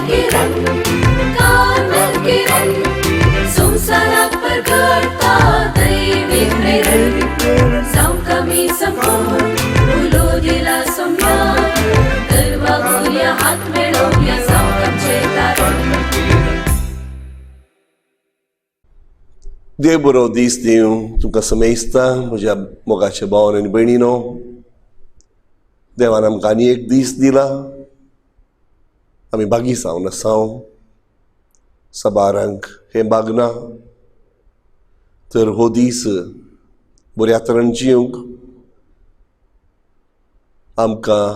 किरण, Carmel किरण, संवसाराक परगटता दैवीक प्रेरण. जावंक आमी संपूर्ण उलो दिला सोम्यान, तर वागुया हात मेळोवया, जावंक आमचें तारण. देव बरो दीस दिवं तुमकां समेस्ता म्हज्या मोगाच्या भावान आनी भयणीनो. देवान आमकां आनी एक दीस दिला, आमी बागी जावन आसाव. साबारांक हें बागना, तर हो दीस बऱ्या तरेन जिवंक आमकां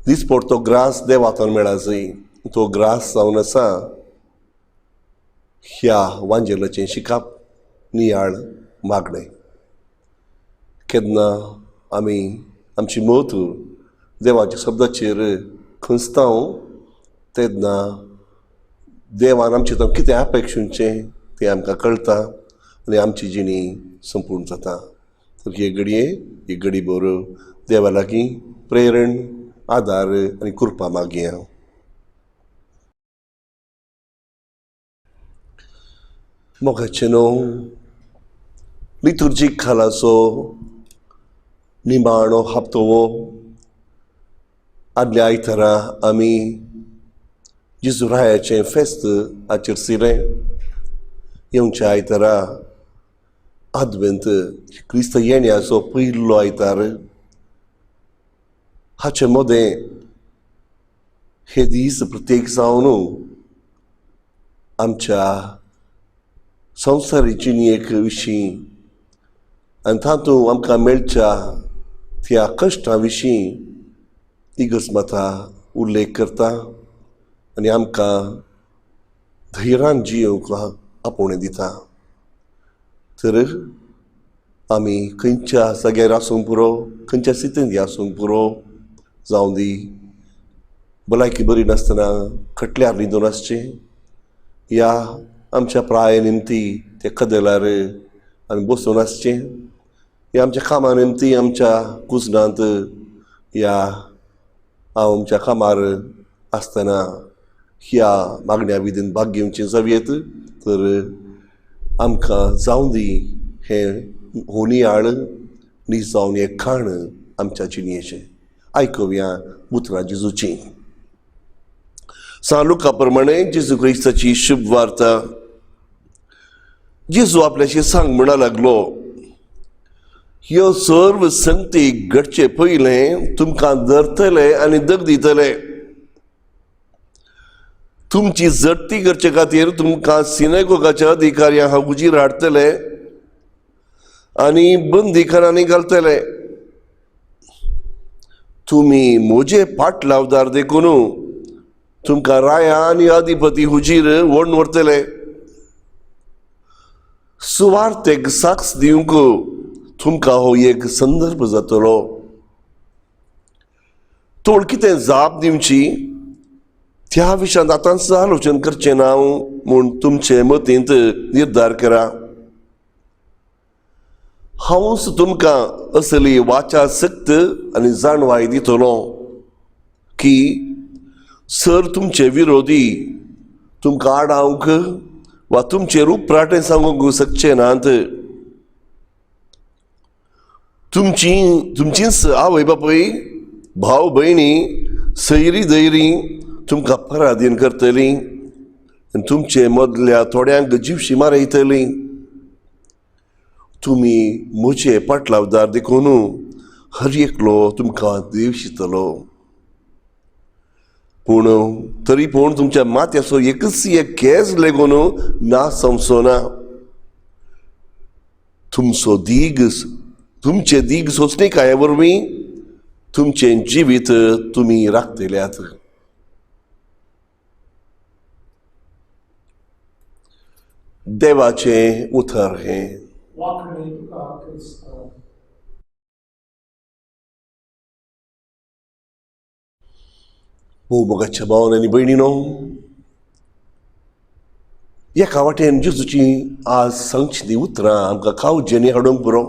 दिसपडतो ग्रास देवातून मेळा जाय. तो ग्रास जावन आसा ह्या वांजेलाचें शिकप, नियाळ, मागणें. केन्ना आमी आमची मत देवाच्या शब्दाचेर खंचता तेन्ना देवान आमचें तो कितें अपेक्षुचें तें आमकां कळटा आनी आमची जिणी संपूर्ण जाता. तर हे घडये ही घडी बरो देवा लागीं प्रेरण, आदार आनी कृपा मागया. मोगाचें न्हू लितुर्जीक खालाचो निमाणो हप्तो हो. आदल्या आयतारा आमी जेजुरायाचें फेस्त आचरसिलें. येवच्या आयतारा आदवेंत क्रिस्त येण्याचो पयलो आयतार. हाचे मदें हे दीस प्रत्येक जावन आमच्या संवसारी जिणेक विशीं आनी तातूंत आमकां मेळच्या त्या कश्टां विशीं इगर्ज माता उल्लेख करता आनी आमकां धैर्यान जियोवंक आपोवणें दिता. तर आमी खंयच्या जाग्यार आसूंक पुरो, खंयच्या स्थितींत आसूंक पुरो, जावं दी भलायकी बरी नासतना खटल्यार न्हिदून आसचें या आमच्या प्राय निमती ते कदेलार आमी बसून आसचें या आमच्या कामा निमती आमच्या कुजनांत या हांव आमच्या कामार आसतना ह्या मागण्या विधीन भाग घेवचें जावयेत. तर आमकां जावं दी हें होनियाळ नीज जावन एक खाण आमच्या जिणेचें. आयकुया उतरां जेजूचीं. सान लुका प्रमाणे जेजू क्रिस्ताची शुभ वार्ता. जेजू आपल्याशी सांग म्हणा लागलो, ह्यो सर्व संगती घडचे पयलें तुमकां धरतले आनी दग दितले. तुमची जडती करचे खातीर तुमकां सिनेगोगाच्या अधिकाऱ्यां हुजीर हाडटले आनी बंदीखानांनी घालतले. तुमी म्हजे पाटलावदार देखून तुमकां राया आनी अधिपती हुजीर व्हडून व्हरतले. सुवार्थेक साक्ष दिवंक तुमकां हो एक संदर्भ जातलो. तोड कितें जाप दिवची त्या विशयांत आतांच आलोचन करचें ना म्हूण तुमचे मतींत निर्धार करा. हांवूच तुमकां असली वाचा शक्त आनी जाणवाय दितलो की सर तुमचे विरोधी तुमकां आडावंक वा तुमचेर उपराटें सांगूंक शकचे नात. तुमची तुमचीच आवय बापूय, भाव भयणी, सैरी दैरी तुमकां पराधीन करतलीं आनी तुमचे मदल्या थोड्यांक जिवशी मारयतलीं. तुमी म्हजे पाटलावदार देखून हर एकलो तुमकां देव शितलो. पूण तरी पूण तुमच्या माथ्याचो एकच एक केंस लेगून ना समजो ना. तुमचो दीग तुमचे दीग सोंसणीकाये वरवीं तुमचें जिवीत तुमी राखतल्यात. देवाचें उतर हें. वांकणे तुका क्रिस्तांव. भोव मोगाच्या भावान आनी भयणीनो, एका वाटेन जेजूची आज सांगची ती उतरां आमकां कावजेनी हाडूंक पुरो.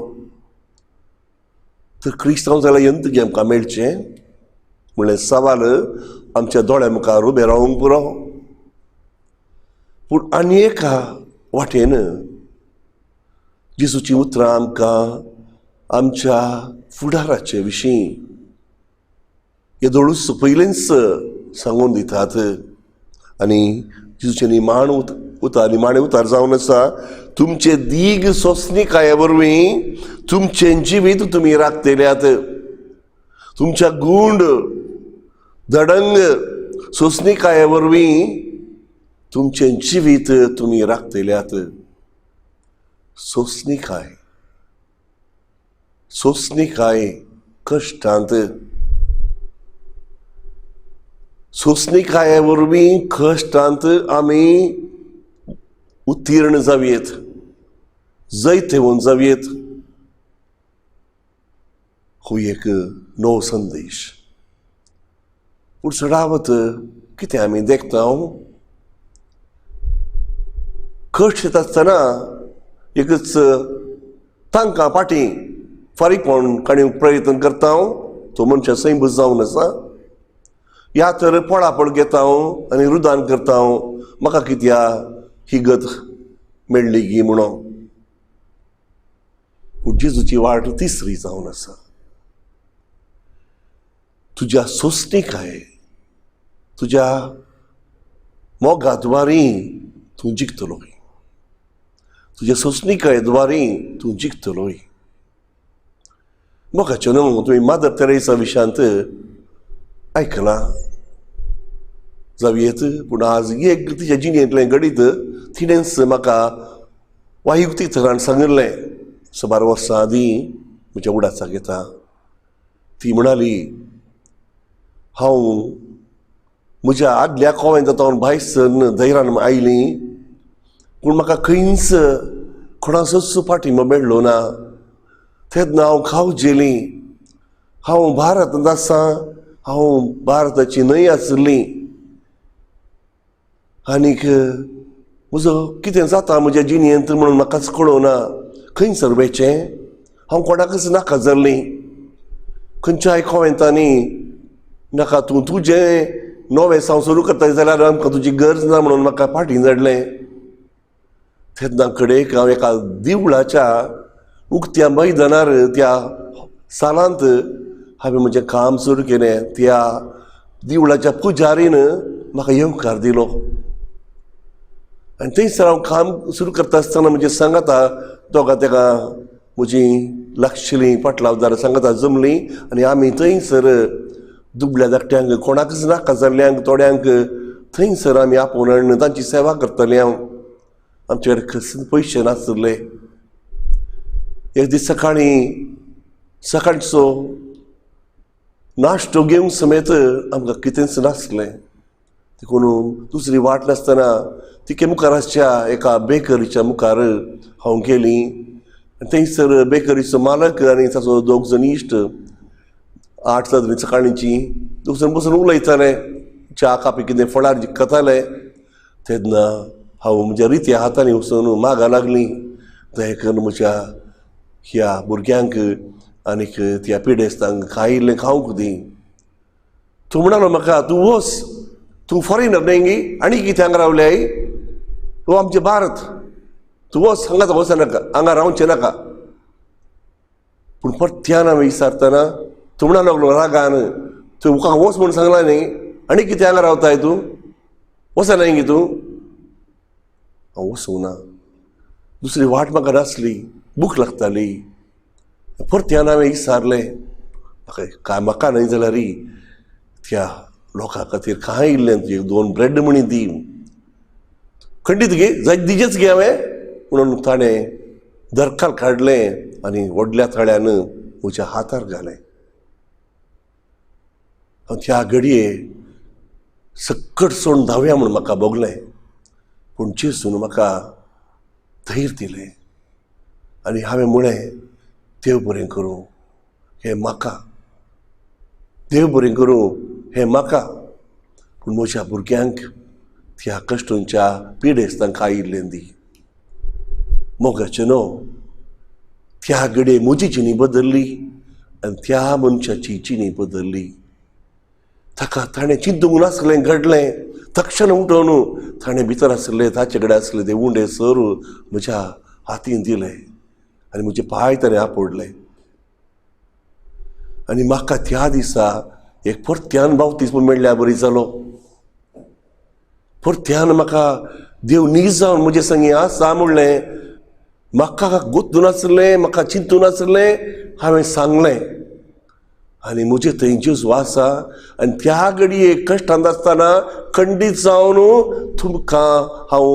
तर क्रिस्तांव जाल्यार यंत्र आमकां मेळचें म्हणलें सवाल आमच्या दोळ्या मुखार उबें रावंक पुरो. पूण आनी एका वाटेन जेजूचीं उतरां आमकां आमच्या फुडाराचे विशीं येदोळूच पयलींच सांगून दितात. आनी जेजूचें निमाण उतार निमाणें उतार जावन आसा, तुमचे दीग सोंसणीकाये वरवीं तुमचें जिवीत तुमी राखतल्यात. तुमच्या गूंड दडंग सोंसणीकाये वरवीं तुमचें जिवीत तुमी राखतल्यात. सोंसणीकाय, सोंसणीकाय कश्टांत, सोंसणीकाये वरवीं कश्टांत आमी उत्तीर्ण जावयेत, जैत येवन जावयेत. हो एक नवो संदेश. पूण चडावत कितें आमी देखता, कश्ट येता आसतना एकच तांकां फाटीं फारीकपण काडूंक प्रयत्न करता. तो मनशां सैम जावन आसा, ह्या तर पळापळ घेता आनी रुदान करता, म्हाका कित्याक ही गत मेळ्ळी गी म्हणून. पूण जेजूची वाट तिसरी जावन आसा. तुज्या सोंसणीकाय, तुज्या मोगा द्वारी तूं जिखतलो, तुज्या सोंसणीकाये द्वारी तूं जिखतलो. मोगाचें न्हू, तुवें मादर तेरेसा विशांत आयकलां जावयेत, पूण आज एक तिच्या जिणेंतलें घडीत तिणेंच म्हाका वायुक्तीक थरान सांगिल्लें. सुमार वर्सां आदीं म्हज्या उडासाक येता. ती म्हणाली, हांव म्हज्या आदल्या कोवेंतांत भायर सरन धैर्यान आयली, पूण म्हाका खंयच कोणाचोच पाठिंबो मेळ्ळो ना. तेन्ना हांव खावजेली, हांव भारतांत आसा, हांव भारताची न्हंय आशिल्ली आनीक म्हजो कितें जाता म्हज्या जिणेंत म्हणून म्हाकाच कळना. खंयसर वयचें, हांव कोणाकच नाका जाल्ली. खंयच्याय कोवेंतांनी नाका, तूं तुजें नवें साव सुरू करता जाल्यार आमकां तुजी गरज ना म्हणून म्हाका फाटीं धाडलें. तेन्ना कडेक हांव एका दिवळाच्या उक्त्या मैदानार त्या सालांत हांवें म्हजें काम सुरू केलें. त्या दिवळाच्या पुजारीन म्हाका येवकार दिलो आनी थंयसर हांव काम सुरू करता आसतना म्हजें सांगाता दोगां तेका म्हजी लागशिल्लीं पाटलावदार सांगाता जमलीं आनी आमी थंयसर दुबल्या धाकट्यांक कोणाकच नाका जाल्ल्यांक थोड्यांक थंयसर आमी आपोवन हाडून तांची सेवा करताली. हांव आमचे कडेन कसले पयशे नासले. एक दीस सकाळीं सकाळचो नाश्तो घेवंक समेत आमकां कितेंच नासलें. देखून दुसरी वाट नासतना तिके मुखार आसच्या एका बेकरीच्या मुखार हांव गेली. थंयसर बेकरीचो मालक आनी ताचो दोग जण इश्ट 8 जातली सकाळींची दोग जण बसून उलयताले, च्या कापी कितें फळार जिखताले. तेन्ना हांव म्हज्या रित्या हातांनी वचून मागा लागली, दया करून म्हज्या ह्या भुरग्यांक आनीक त्या पिडेस्तांक खायिल्लें खावंक दी. तूं म्हणालो म्हाका, तूं वच, तूं फॉरेनर न्हय गी, आनी कितें हांगा रावल्याय, तूं आमचें भारत, तूं वच, हांगा वचनाका, हांगा रावचें नाका. पूण परत्यान हांवें विचारतना तूं म्हणा लागलो रागान, तूं तुका वच म्हूण सांगलां न्ही, आनी कितें हांगा रावताय तूं, वचनाय गी तूं. हांव वचूंक ना, दुसरी वाट म्हाका नासली, भूक लागताली. परत्यान हांवें विचारलें, म्हाका काय म्हाका न्हय जाल्यार त्या लोकां खातीर कांय इल्लें एक 2 ब्रेड म्हणी दी, खंडीत घे जाय दिजेच घे हांवें म्हणून ताणें दरखाल काडलें आनी व्हडल्या थळ्यान म्हज्या हातार घालें. हांव त्या घडये सक्कट सोडून धांवया म्हूण म्हाका भोगलें, पूण जेजून म्हाका धैर्य दिलें आनी हांवें म्हळें, देव बरें करूं हें म्हाका, देव बरें करूं हें म्हाका, पूण म्हज्या भुरग्यांक त्या कश्टांच्या पिडेस्तांक आयिल्लें दी. मोगाचें न्हू, त्या घडये म्हजी जिणी बदल्ली आनी त्या मनशाची जिणी बदल्ली. ताका ताणें चिंतूंक नासलें घडलें. तक्षण उठोवन ताणें भितर आसले ताचे कडेन आसले ते उंडे सर म्हज्या हातीन दिले आनी म्हजे पांय ताणें आपडले. आनी म्हाका त्या दिसा एक परत्यान बावतीस्म मेळ्ळ्या बरी जालो. परत्यान म्हाका देव नीज जावन म्हजे संगी आसा म्हणलें. म्हाका गुंतून आसलें, म्हाका चिंतून आसलें, हांवें सांगलें. आनी म्हजे थंय जेजू आसा आनी त्या घडये कश्टांत आसतना खंडीत जावन तुमकां हांव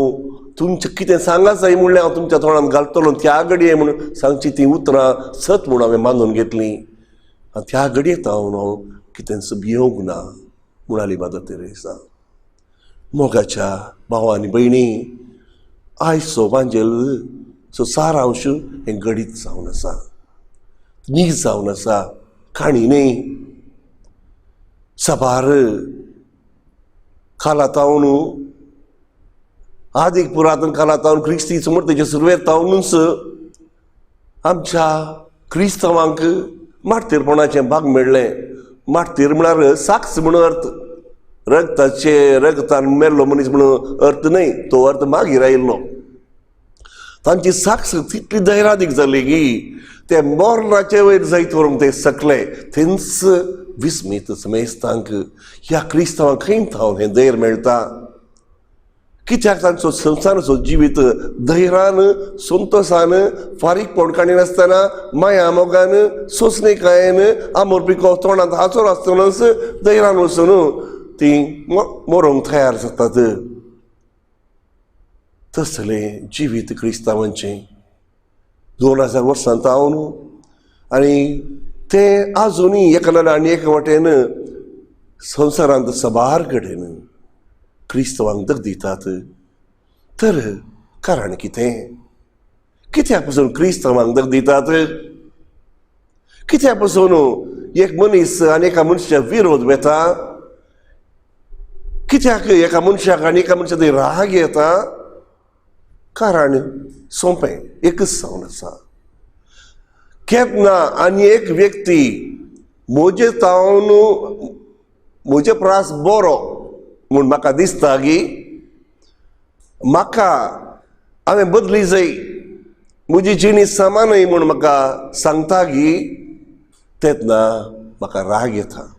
तुमचें कितें सांगा जाय म्हणलें हांव तुमच्या तोंडांत घालतलो त्या घडये म्हूण सांगची तीं उतरां सत म्हूण हांवें मानून घेतलीं. आनी त्या घडये हांव हांव कितेंच भियोंक ना म्हणाली मादर तेरेसा. मोगाच्या भाव आनी भयणी, आयचो वांजेल सो सारांश हें घडीत जावन आसा, नीज जावन आसा, काणी न्हय. साबार कालातावन आदीक पुरातन कालातावन क्रिस्ती समर्थेचे सुरवेर तावनूच आमच्या क्रिस्तांवांक मार्तीरपणाचें भाग मेळ्ळें. मार्तीर म्हळ्यार साक्ष म्हूण अर्थ, रगताचे रगतान मेल्लो मनीस म्हणून अर्थ न्हय, तो अर्थ मागीर आयिल्लो. तांची साक्ष तितली धैर्यादीक जाली की ते मरणाचे वयर जैत व्हरूंक ते सकले. थंयच विस्मीत समेस्तांक ह्या क्रिस्तांवांक खंय थावन हें धैर्य मेळटा, कित्याक तांचो संवसाराचो जिवीत धैर्यान संतोशान फारीकपण काडिनासतना माया मोगान सोंसणीकायेन आमोरपिको तोंडांत हाचोर आसतनाच धैर्यान वचून तीं मरोंक तयार जातात. तसलें जिवीत क्रिस्तांवांचें 2000 वर्सां तावन आनी तें आजुनूय एका नाल्यार आनी एका वाटेन संवसारांत साबार कडेन क्रिस्तांवांक दग दितात. तर कारण कितें? कित्याक पसून क्रिस्तांवांक दग दितात? कित्याक पसून एक मनीस आनी एका मनशाच्या विरोध वेता? कित्याक एका मनशाक आनी एका मनशाक राग येता? कारण सोंपें एकच जावन आसा, केन्ना आनी एक व्यक्ती म्हजे तावन म्हजे प्रास बरो म्हूण म्हाका दिसता की म्हाका हांवें बदली जाय, म्हजी जिणी समा न्हय म्हूण म्हाका सांगता की तेन्ना म्हाका राग येता.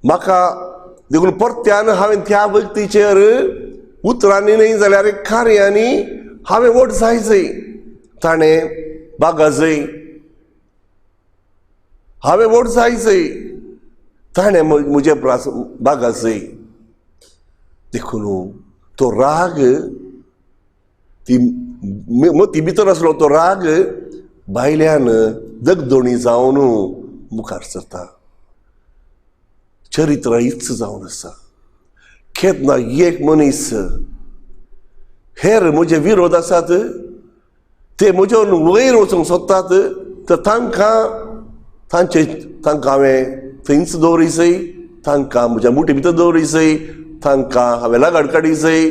म्हाका देखून परत्यान हांवें त्या व्यक्तीचेर उतरांनी न्हय जाल्यार कार्यांनी हांवें वोट जाय जाय, ताणें बागा जाय, हांवें वोट जाय जाय, ताणें म्हजे प्रास बागा जाय. देखून तो राग ती मती भितर आसलो तो राग भायल्यान दगदोणी जावन मुखार सरता. चरित्र हीच जावन आसा. केन्ना एक मनीस हेर म्हजे विरोध आसात ते म्हजे वयर वचूंक सोदतात तर तांकां तांचे तांकां हांवें थंयच दवरी जाय, तांकां म्हज्या मुठी भितर दवरी जाय, तांकां हांवें लगाड काडी जाय,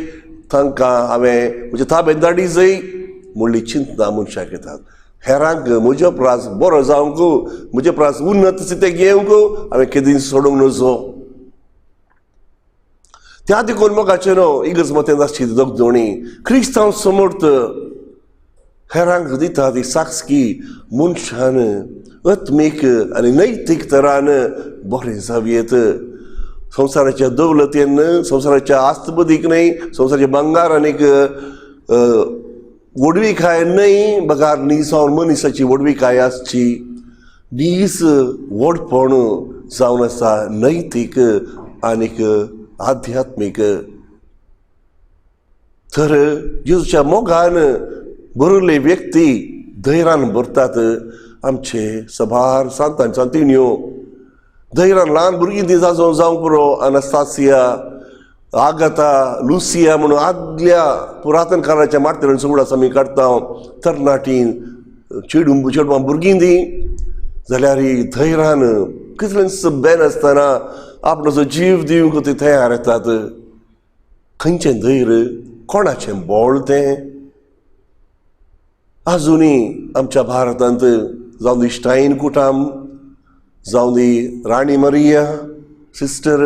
तांकां हांवें म्हज्या ताब्यांत धाडी जाय म्हणली चिंतना मनशाक येतात. हेरांक म्हज्या प्रास बरो जावंक, म्हज्या प्रास उन्नत स्थितीक येवंक हांवें केदीं सोडूंक नजो. त्या देखून मोगाचें न्हू इगर्ज मतें आसची दगदोणी क्रिस्तांव समर्थ हेरांक दिता ती साक्ष की मनशान आत्मीक आनी नैतीक तरान बरें जावयेत. संवसाराच्या दौलतेन, संवसाराच्या आस्तबदीक न्हय, संवसाराच्या भांगार आनीक व्हडविकाय न्हय, बगार नीज मनिसाची व्हडविकाय आसची. नीज व्हडपण जावन आसा नैतीक आनीक आध्यात्मीक. तर जेजूच्या मोगान भरिल्ले व्यक्ती धैर्यान भरतात. आमचे सबार सांतान सांतिन्यो धैर्यान ल्हान भुरगीं ती जावं जावंक पुरो. अनास्तासिया, आगाता, लुसिया म्हणून आदल्या पुरातन काळाच्या मार्तरान सुगडास आमी काडटा. तरणाटी चेडूं चेडवां भुरगीं ती जाल्यार धैर्यान कितलेंच बेन आसतना आपलो जीव दिवंक ते तयार येतात. खंयचें धैर्य, कोणाचें बळ तें? आजुनूय आमच्या भारतांत जावं इश्टायन कुटाम, जावं दी राणी मरिया सिस्टर,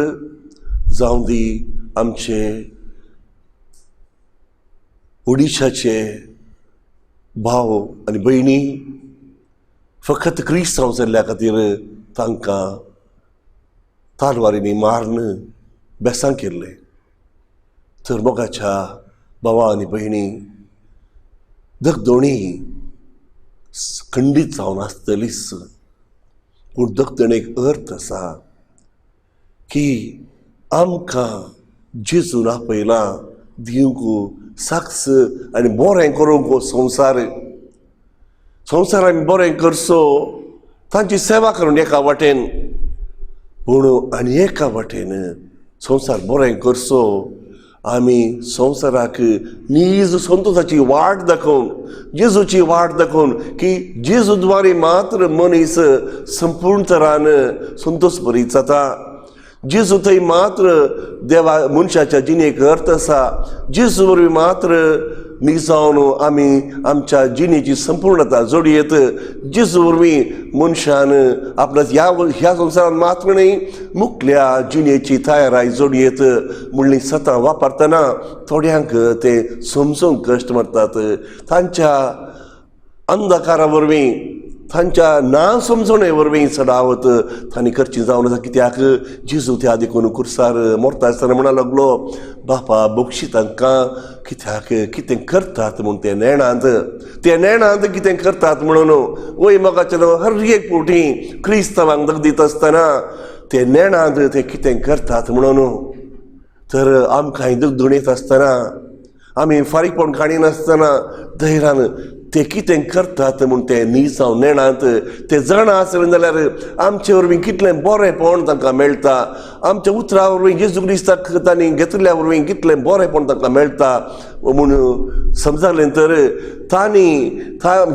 जावं दी आमचे ओडिशाचे भाव आनी भयणी, फकत क्रिस्तांव जाल्ल्या खातीर तांकां तालवारींनी मारून बेसां केल्लें. तर मोगाच्या भावा आनी भयणी, दगदोणी खंडीत जावन आसतलीच, पूण दगदणेक अर्थ आसा की आमकां जेजून आपयलां दिवंक साक्ष आनी बरें करूंक. संवसार संवसार आमी बरें करचो, तांची सेवा करून एका वाटेन, पूण आनी एका वाटेन संवसार बरें करचो आमी संवसाराक नीज संतोशाची वाट दाखोवन, जेजूची वाट दाखोवन की जेजू द्वारे मात्र मनीस संपूर्ण तरान संतोश बरीत जाता. जेजू थंय मात्र देवा मनशाच्या जिणेक अर्थ आसा. जेजू वरवीं मात्र निजावन आमी आमच्या जिणेची संपूर्णता जोडयेत. जेजू वरवीं मनशान आपल्या ह्या संवसारान मात्र न्हय मुखल्या जिणेची तयाराय जोडयेत म्हणली सतां वापरतना थोड्यांक ते समजूंक कश्ट मारतात. तांच्या अंधकारा वरवीं, तांच्या ना समजणे वरवीं चडावत तांणी करची जावन आसा. कित्याक जेजू त्या देखून कुर्सार मोरता आसतना म्हणा लागलो, बापा बक्षी तांकां, कित्याक कितें करतात म्हूण ते नेणांत, ते नेणांत कितें करतात म्हणून. वय मोगाचें हर एक फावटी क्रिस्तांवांक दगदीत आसतना ते नेणांत ते कितें करतात म्हणून. तर आमकां दगदुणेत आसतना, आमी फारीकपण काडिनासतना धैर्यान ते कितें करतात म्हूण ते नीज जावन नेणांत ते जाणा आसले जाल्यार आमचे वरवीं कितलें बरेंपण तांकां मेळटा. आमच्या उतरा वरवीं जेजू क्रिस्ताक तांणी घेतिल्ल्या वरवीं कितलें बरेंपण तांकां मेळटा म्हूण समजलें तर तांणी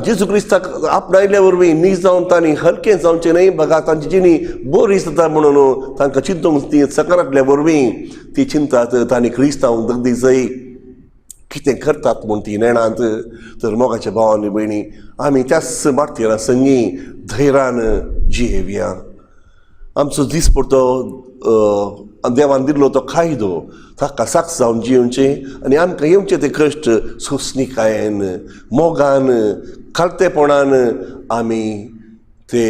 जेजू क्रिस्ताक आपणायल्या वरवीं नीज जावन तांणी हलकें जावचें न्हय, बघा तांची जिणी बरी जाता म्हणून तांकां चिंतूंक ती सकारांतल्या वरवीं ती चिंतात तांणी क्रिस्तांव दगदी जय कितें करतात म्हूण ती नेणांत. तर मोगाच्या भाव आनी भयणी, आमी त्याच मार्तीरा संगी धैर्यान जियेवया. आमचो दीस पडतो देवान दिल्लो तो कायदो ताका साक्ष जावन जियेवचें आनी आमकां येवचें ते कश्ट सोंसणीकायेन, मोगान, खालतेपणान आमी ते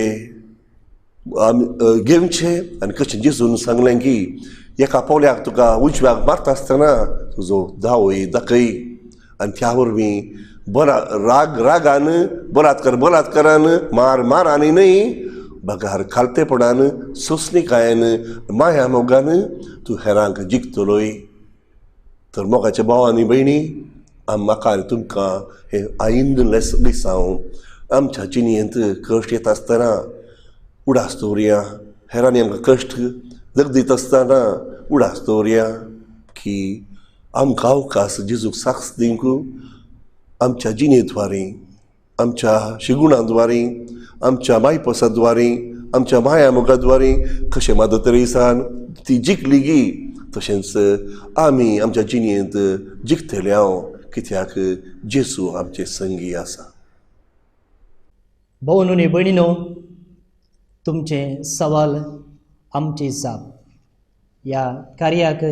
आमी घेवचें. आनी कशें जेजून सांगलें की एका पोल्याक तुका उजव्याक मारता आसतना तुजो दावय दाखय, आनी त्या वरवीं बरा राग रागान, बलात्कार बलात्कारान, मार मारानी न्हय, बगार खालतेपणान, सोंसणीकायेन, माया मोगान तूं हेरांक जिखतलोय. तर मोगाच्या भाव आनी भयणी, म्हाका आनी तुमकां हें आयिंद लिसांव आमच्या जिणेंत कश्ट येता आसतना उडास दवरुया. हेरांनी आमकां कश्ट दगदीत आसतना उडास दवरुया की आमकां अवकाश जेजूक साक्ष दिवंक आमच्या जिणेद्वारे, आमच्या शिगुणाद्वारे, आमच्या मायपोसाद्वारे, आमच्या माया मोगाद्वारे कशें मादर तेरेसान ती जिखली गी तशेंच आमी आमच्या जिणेंत जिखतले हांव, कित्याक जेजू आमचे संगी आसा. भोव आनी भयणीनो, तुमचें सवाल आमची जाप ह्या कार्याक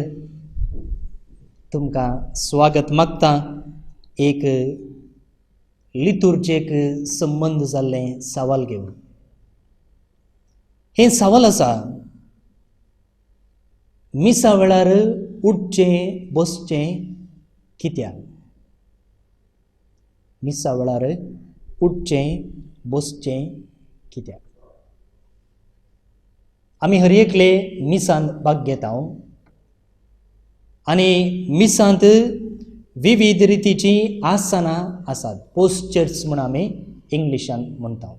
तुमकां स्वागत मागता. एक लितुर्जेक संबंद जाल्लें सवाल घेवन हें सवाल आसा, मिसा वेळार उठचें बसचें कित्याक? मिसा वेळार उठचें बसचें कित्याक? आमी हर एकले मिसांत भाग घेता आनी मिसांत विविध रितीचीं आसनां आसात, पोस्चर्स म्हूण आमी इंग्लिशान म्हणटा.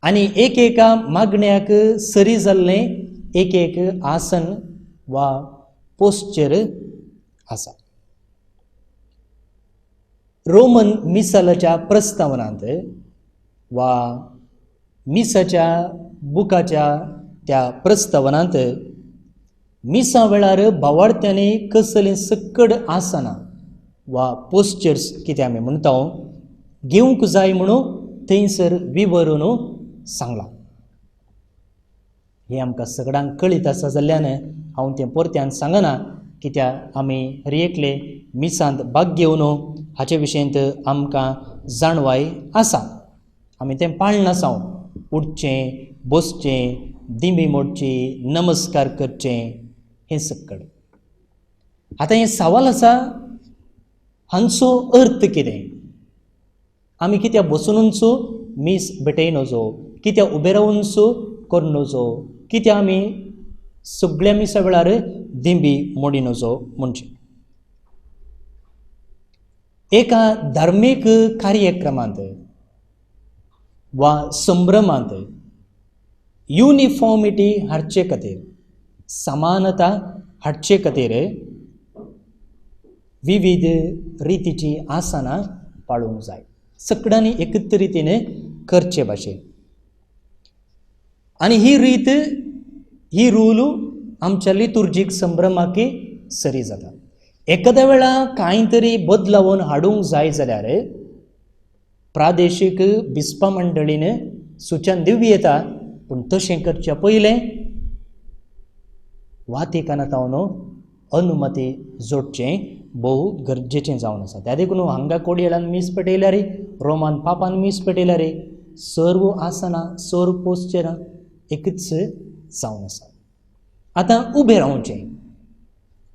आनी एक एका मागण्याक सरी जाल्लें एक एक आसन वा पोस्चर आसा. रोमन मिसालाच्या प्रस्तावनांत वा मिसाच्या बुकाच्या त्या प्रस्तावनांत मिसा वेळार भावार्थ्यांनी कसलीं सक्कड आसनां वा पोस्चर्स कितें आमी म्हणटा घेवंक जाय म्हणून थंयसर विवरून सांगलां. हें आमकां सगळ्यांक कळीत आसा जाल्ल्यान हांव तें परत्यान सांगना, कित्याक आमी हर एकले मिसांत भाग घेवन हाचे विशयंत आमकां जाणवाय आसा. आमी तें पाळनासांव, उठचें, बसचें, दिंबी मोडची, नमस्कार करचें, हें सक्कड. आतां हें सवाल आसा, हांचो अर्थ कितें? आमी कित्याक बसुनूच मीस भेटय नजो, कित्याक उबें रावूनच कर नजो, कित्याक आमी सगळ्या मिसा वेळार दिंबी मोडी नजो? म्हणचे एका धार्मीक कार्यक्रमांत वा संभ्रमांत युनिफॉर्मिटी हाडचे खातीर, समानता हाडचे खातीर विविध रितीची आसनां पाळूंक जाय, सगळ्यांनी एकच रितीन करचे भाशेन. आनी ही रीत, ही रूल आमच्या लितुर्जीक संभ्रमाकी सरी जाता. एखाद्या वेळा कांय तरी बदलावन हाडूंक जाय जाल्यार प्रादेशीक बिस्पा मंडळीन सुचन दिवं येता, पूण तशें करच्या पयलें वातिकानांत अनुमती जोडचें भोव गरजेचें जावन आसा. त्या देखून हांगा कोडयेळान मीस पेटयल्यार, रोमान पापान मीस पेटयल्यार सर्व आसनां, सर्व पोस्चरां एकूच जावन आसा. आतां उबें रावचें,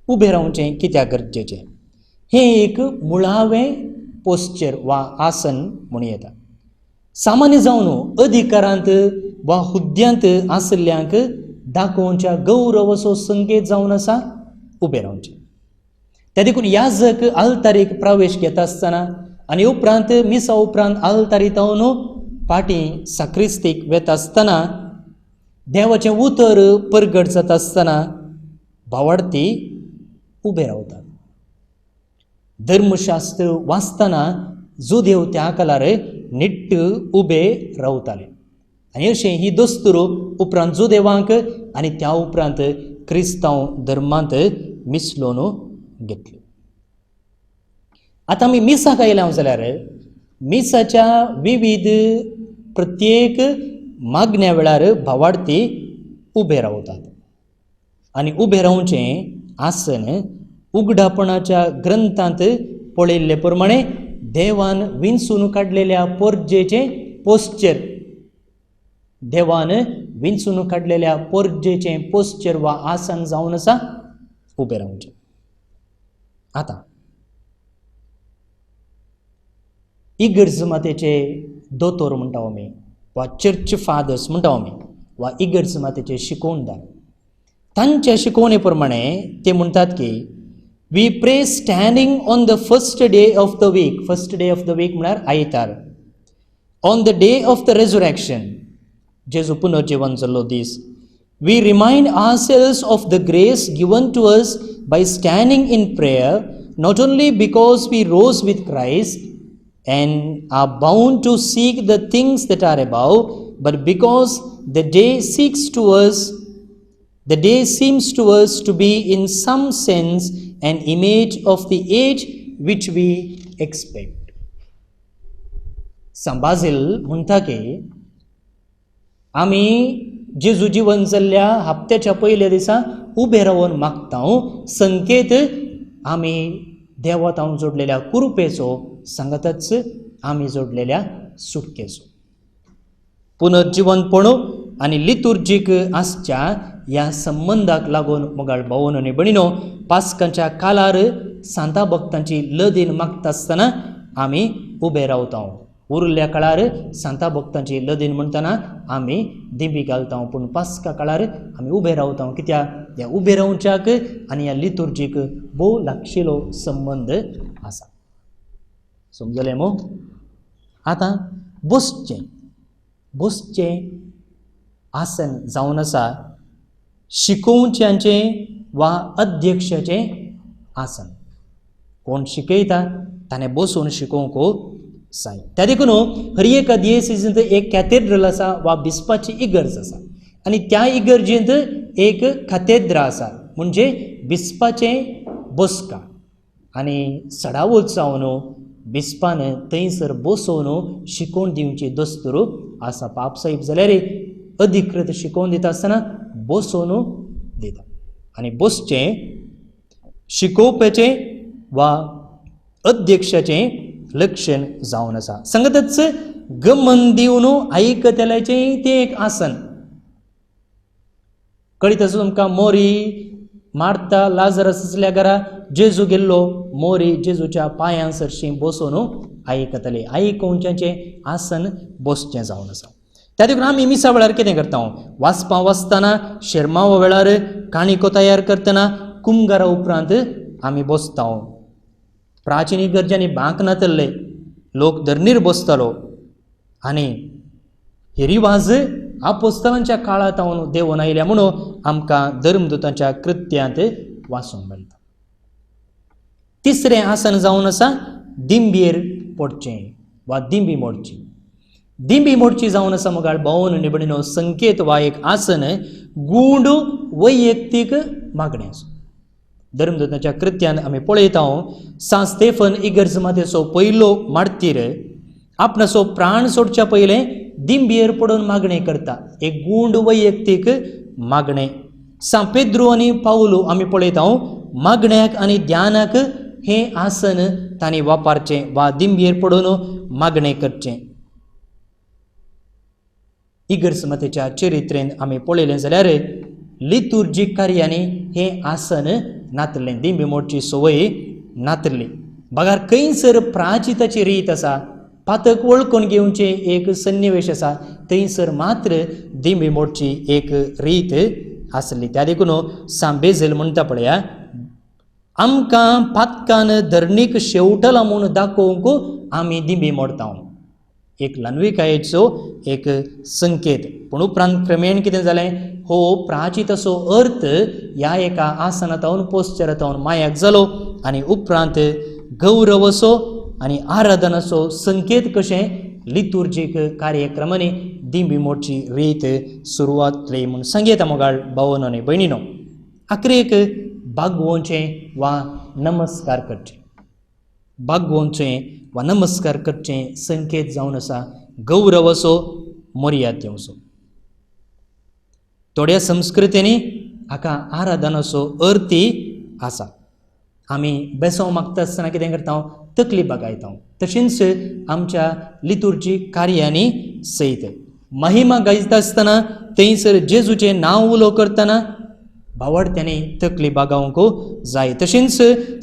उबें रावचें कित्याक गरजेचें? हें एक मुळावें पोस्चर वा आसन म्हणूं येता. सामान्य जावन अधिकारांत वा हुद्द्यांत आशिल्ल्यांक दाखोवच्या गौरवाचो संकेत जावन आसा उबें रावचें. त्या देखून याजक आल्तारीक प्रवेश घेता आसतना आनी उपरांत मिसा उपरांत आल्तारी जावन फाटीं साक्रिस्तीक वेता आसतना, देवाचें उतर परगट जाता आसतना भावार्थी उबे रावतात. धर्मशास्त्र वाचतना जुदेव त्या काळार निट्ट उबे रावताले. आनी अशें ही दस्तूर उपरांत जुदेवांक आनी त्या उपरांत क्रिस्तांव धर्मांत मिसळून घेतली. आतां आमी मिसाक आयल्या जाल्यार मिसाच्या विविध प्रत्येक मागण्या वेळार भावार्थी उबे रावतात. आनी उबें रावचें आसन उगडापणाच्या ग्रंथांत पळयल्ले प्रमाणे देवान विंचून काडलेल्या पोरजेचें पोस्चर, देवान विंचून काडलेल्या पोरजेचें पोस्चर वा आसन जावन आसा उबें रावचें. आतां इगर्ज मातेचे दोतोर म्हणटा आमी, वा चर्च फादर्स म्हणटा आमी, वा इगर्ज मातेचे शिकोवणदार, तांच्या शिकवणे प्रमाणे ते म्हणटात की we pray standing on the first day of the week. First day of the week म्हळ्यार आयतार. On the day of the resurrection, जेजू पुनर्जिवन जाल्लो दीस. We remind ourselves of the grace given to us by standing in prayer, not only because we rose with Christ and are bound to seek the things that are above, but because the day seeks to us, the day seems to us to be in some sense an image of the age which we expect. सांत Brazil म्हणटा की आमी जेजू जिवन जाल्ल्या हप्त्याच्या पयल्या दिसा उबे रावन मागता, संकेत आमी देवातावन जोडलेल्या कुरुपेचो, सांगतच आमी जोडलेल्या सुटकेचो. पुनर्जिवनपण आनी लितुर्जीक आसच्या ह्या संबंदाक लागून मोगाळ भावन आनी भयणीनो, पास्कांच्या कालार सांता भक्तांची लदीन मागता आसतना आमी उबे रावता. उरिल्ल्या काळार सांता भक्तांची लदीन म्हणटना आमी दिंबी घालता, पूण पास्का काळार आमी उबे रावता. कित्याक ह्या उबे रावच्याक आनी ह्या लितुर्जीक भोव लागशिलो संबंद आसा. समजलें मू? आतां बसचें, बसचें आसन जावन आसा शिकोवच्यांचें वा अध्यक्षाचें आसन. कोण शिकयता ताणें बसून शिकोवंक जाय. त्या देखून हर एका दियेसींत एक कॅथेड्रल आसा वा बिस्पाची इगर्ज आसा, आनी त्या इगर्जेंत एक कातेद्रा आसा, म्हणजे बिस्पाचें बसका. आनी सडावत जावन बिस्पान थंयसर बसोवन शिकोवन दिवची दस्तूर आसा. पापसाहेब जाल्यार अधिकृत शिकोवन दिता आसतना बसोवन दिता आनी बसचें शिकोवपाचें वा अध्यक्षाचें लक्षण जावन आसा. सांगतच गमन दिवन आयकतल्याचें तें एक आसन. कळीत आसा तुमकां मोरी मार्ता लाजरस आसल्या घरा जेजू गेल्लो, मोरी जेजूच्या पांयां सरशी बसून आयकतले, आयकोवच्याचें आसन बसचें जावन आसा. त्या देखून आमी मिसा वेळार कितें करता, वाचपां वाचतना, शेरमांवा वेळार, काणिको तयार करतना, कुमगारा उपरांत आमी बसता. प्राचीन इगर्जांनी बांक नातल्ले, लोक धरणीर बसतालो आनी हे रिवाज आपोस्तलांच्या काळांत देंवून आयल्या म्हणून आमकां धर्मदूतांच्या कृत्यांत वाचूंक मेळटा. तिसरें आसन जावन आसा दिंबयेर पडचें वा दिंबी मोडची. दिंबी मोडची जावन आसा मुखार भोवन निबणिनो संकेत वा एक आसन गूंड वैयक्तीक मागणें आसा. धर्मदूतांच्या कृत्यान आमी पळयता सांत स्टेफन इगर्ज मातेचो पयलो मार्तीर आपणाचो प्राण सोडच्या पयलें दिंबयेर पडून मागणें करता, एक गूंड वैयक्तीक मागणें. सांत पेद्रू आनी पावलू आमी पळयता मागण्याक आनी ध्यानाक हें आसन तांणी वापरचें वा दिंबयेर पडून मागणें करचें. इगर्ज मातेच्या चरित्रेन आमी पळयलें जाल्यार लितुर्जीक कार्यांनी हें आसन नातलें, दिंबी मोडची संवय नातली. बगार खंयसर प्राचिताची रीत आसा, पातक वळखून घेवचें एक सन्निवेश आसा, थंयसर मात्र दिंबी मोडची एक रीत आसली. त्या देखून सांत बेजील म्हणटा पळया, आमकां पातकान धरणीक शेवटला म्हूण दाखोवंक आमी दिंबी मोडता, एक ल्हानविकायेचो एक संकेत. पूण उपरांत क्रमेण कितें जालें, हो प्राचिताचो अर्थ ह्या एका आसनातावन पोस्चरातावन मायाक जालो आनी उपरांत गौरवसो आनी आराधनाचो संकेत कशें लितुर्जीक कार्यक्रमांनी दिंबी मोडची रीत सुरवात म्हूण सांगता मोगाळ भावनो आनी भयणीनो. आखरेक बागवोवचें वा नमस्कार करचें, बागवोवचें वा नमस्कार करचें संकेत जावन आसा गौरवसो मर्याद दिवचो. थोड्या संस्कृतींनी हाका आराधनाचो अर्थी आसा. आमी बेसो मागता आसतना कितें करता, तकली बागायता. तशेंच आमच्या लितुर्जी कार्यांनी सयत महिमा गायता आसतना थंयसर जेजूचें नांव उलो करतना भावार्थ्यांनी तकली बागावंक जाय. तशेंच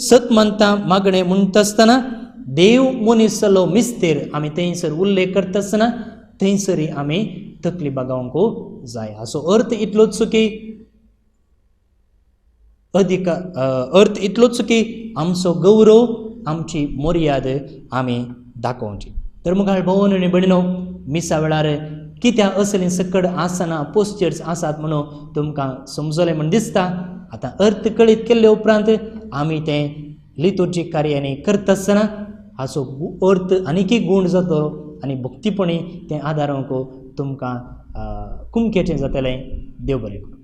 सत मानता मागणें म्हणटा आसतना देव मनीस जालो मिस्तेर आमी थंयसर उल्लेख करता आसतना थंयसरय आमी तकली बागावंक जाय. हाचो अर्थ इतलोच की अधिक अर्थ इतलोच की आमचो गौरव आमची मर्याद आमी दाखोवची. तर मुखार भोवन आनी भयणीनो मिसा वेळार कित्याक असलीं सकड आसनां पोस्चर्स आसात म्हणून तुमकां समजलें म्हूण दिसता. आतां अर्थ कळीत केल्ले उपरांत आमी तें लितुर्जीक कार्यांनी करता आसतना हाचो अर्थ आनीकय गूण जातलो आनी भक्तीपणी तें आदारूंक तुमकां कुमकेचें जातलें. देव बरें करूं.